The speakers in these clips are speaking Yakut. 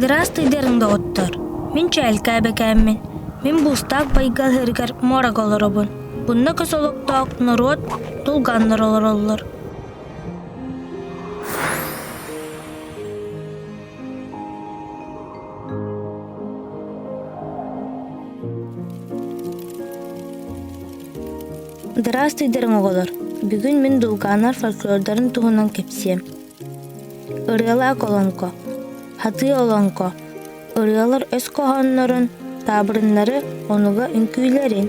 Здравствуйдарын, доҕоттор! Мин Чээлкээ эбэкээммин. Мин Буустаах байҕал иһэригэр муорага олоробун. Bunна көс олохтоох норуот тулганнар олороллор. Здравствуйдарын, оҕолор! Бүгүн мин дулгааннар фольклордарын туһунан кэпсиэм. Ырыалаах олоҥхо, хатыы олоҥхо, ырыалар өс хоһооннорун, таабырыннары, онуга үҥкүүлэрин.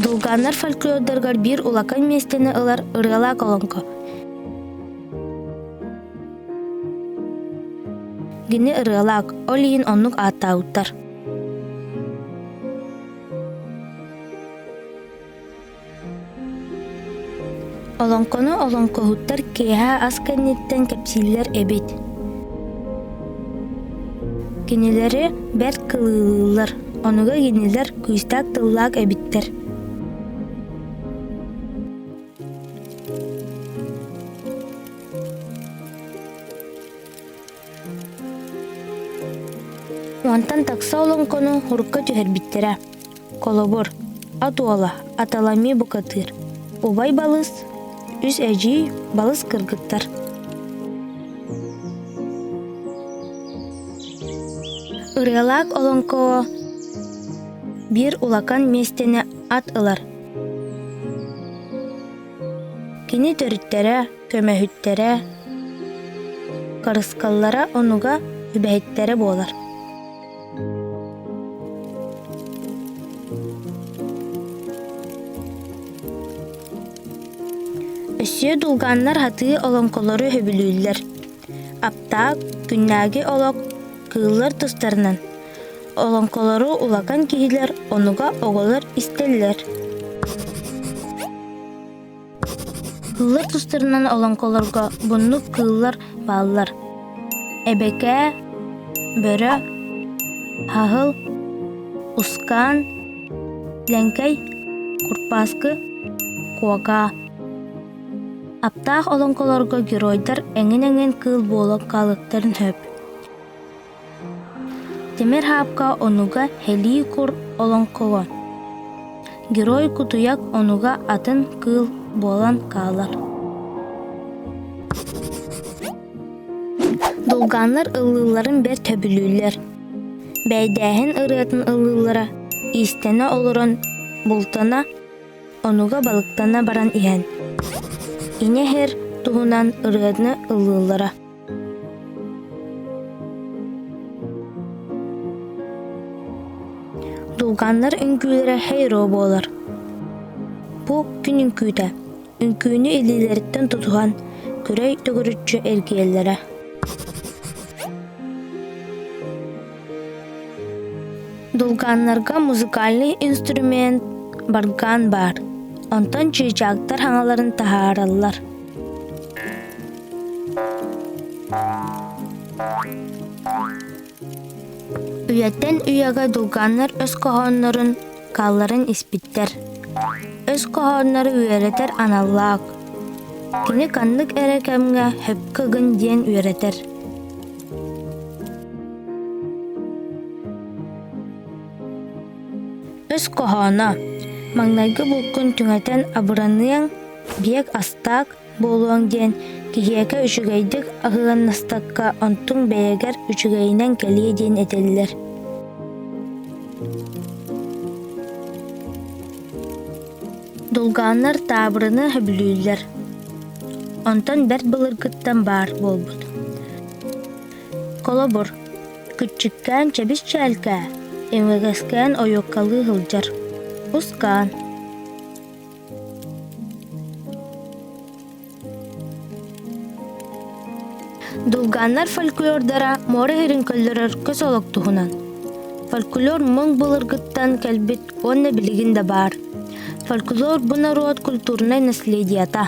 Дулгааннар фольклордарыгар биир улахан миэстэни ылар ырыалаах олоҥхо. Кини ырыалаах, ол иһин оннук ааттаабыттар. Олоҥхону олоҥхоһуттар киэһэ ас кэнниттэн кэпсииллэр эбит. Кинилэри бэрт кылыылыыллар, онуга кинилэр күүстээх тыллаах эбиттэр. Уонтан тахса олоҥхону урукка түһэрбиттэрэ. Холобур, Ат уола, Аталами букатыыр, Убай балыс, Үс эдьиий, балыс кыргыттар. Ырыалаах олоҥхоҕо биир улахан миэстэни ат ылар. Кини төрүттэрэ, көмөһүттэрэ, харыскаллара онуга үбэһиттэрэ буолар. Өссө дулгааннар хатыы олоҥхолору сөбүлүүллэр. Аптаах, күннээги олох, кыыллар тустарынан. Олоҥхолору улахан киһилэр онуга оҕолор истэллэр. Кыыллар тустарынан олоҥхолорго буннук кыыллар бааллар: эбэкээ, бөрө, хаһыл, ускаан, лэҥкэй, курпааскы, куокаа. Аптаах олоҥхолорго геройдар эҥин-эҥин кыыл буолан хаалыахтарын сөп. Тимир хаапка онуга һэлии кур олоҥхоҕо Герой кутуйах онуга атын кыыл буолан хаалар. Дулгааннар ыллыылларын бэрт сөбүлүүллэр. Бэйдээһин ырыатын ыллыыллара иистэнэ олорон бултана, онуга балыктана баран иһэн Инэ иһэр туһунан ырыаны ыллыыллара. Дулгааннар үҥкүүлэрэ хейро буолар. Бу күн үҥкүүтэ. Үҥкүүнү илиилэриттэн тутуһан, күрэй төгүрүччү эргийэллэрэ. Дулгааннарга музыкальнай инструмент барган баар, онтон чыычаахтар хаҥаларын таһаараллар. Үйэттэн үйэгэ дулгааннар өс хоһооннорун хаалларан испиттэр. Өс хоһооннору үөрэтэр аналлаах. Кини ханнык эрэ кэмҥэ сөпкө гын диэн үөрэтэр. Өс хоһооно Маҥнайгы булкун түҥэтэн абыраныаҥ, биэк астаах, буолуоҥ диэн киһиэхэ үчүгэйдик аһыаннастакка онтуҥ бэйэгэр үчүгэйинэн кэлиэ диэн этэллэр. Дулгааннар таабырыны сөбүлүүллэр. Онтон бэрт былыргыттан баар буолбут. Холобур, күччүккээн чэбис чээлкээ, иҥэгэскээн ойуоккалыы сылдьар. Ускаан Дулгааннар фольклордара муора иһирин көллөрөр көс олох туһунан. Фольклор муҥ былыргыттан кэлбит уонна билигин да баар. Фольклор бу норуот культурнай наследиета.